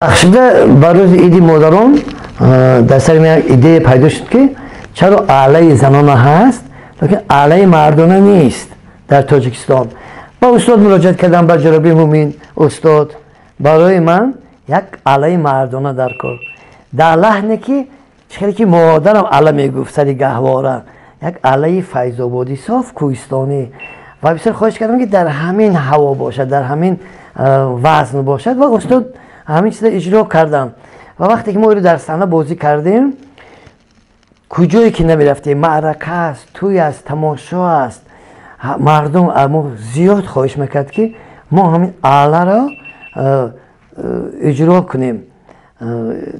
Бахшида, ба рӯзи иди модарон дар сари ман як идея пайдо шуд, ки чаро аълаи занона ҳаст, лекин аълаи мардона нест дар Тоҷикистон. Ба устод муроҷиат кардам, ба Ҷаноби Мумин: «Устод, барои ман як аълаи мардона дар кор, дар лаҳне ки хеле ки модарам аъла мегуфт сари гаҳвора, як аълаи файзободӣ, соф кӯҳистонӣ». Ва бисёр хоҳиш кардам, ки дар ҳамин ҳаво бошад, дар ҳамин вазн бошад. Ва устод ҳамин чизро иҷро кардам. Ва вақте ки мо иро дар саҳна бозӣ кардем, куҷое ки намерафтем, маърака аст, тӯй аст, тамошо аст, мардум мо зиёд хоҳиш мекард, ки мо ҳамин аъларо иҷро кунем,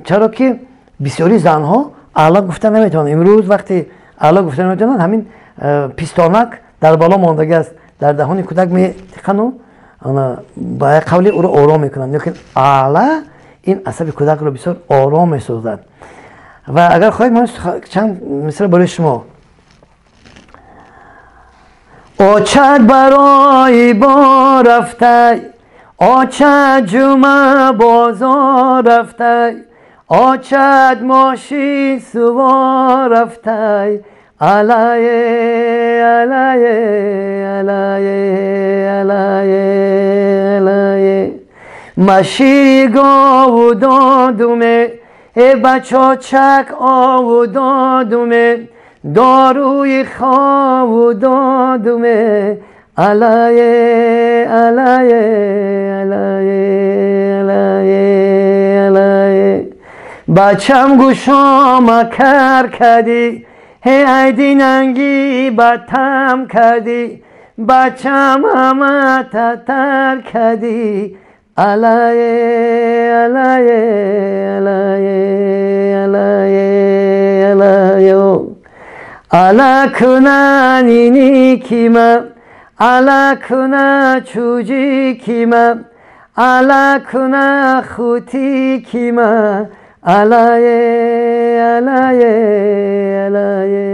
чаро ки бисёри занҳо аъла гуфта наметавонанд. Имрӯз вақте аъла гуфта наметавонанд, ҳамин пистонак дар боло мондагӣ аст, дар даҳони кӯдак метиқану ба як қавли ӯро ором мекунанд. Лекин аъла ин асаби кӯдакро бисёр ором месозад. Ва агар хоҳед, ман чанд мисра барои шумо: Очат барои бор рафтай, очат ҷума бозор рафтай, очат мошин сувор рафтай, алае, алае, алае, алае, алае, машири гову додуме, э бачочак ову додуме, доруи хову додуме, алае, алае, алае, алае, алае, бачам гӯшома кар кардӣ, ҳе айди нангӣ батам кардӣ, бачам ҳама татар кардӣ, алае, алае, алае, алае, алаё, ала куна ниникима, ала куна чуҷикима, ала куна хутикима, алае, алае, алае.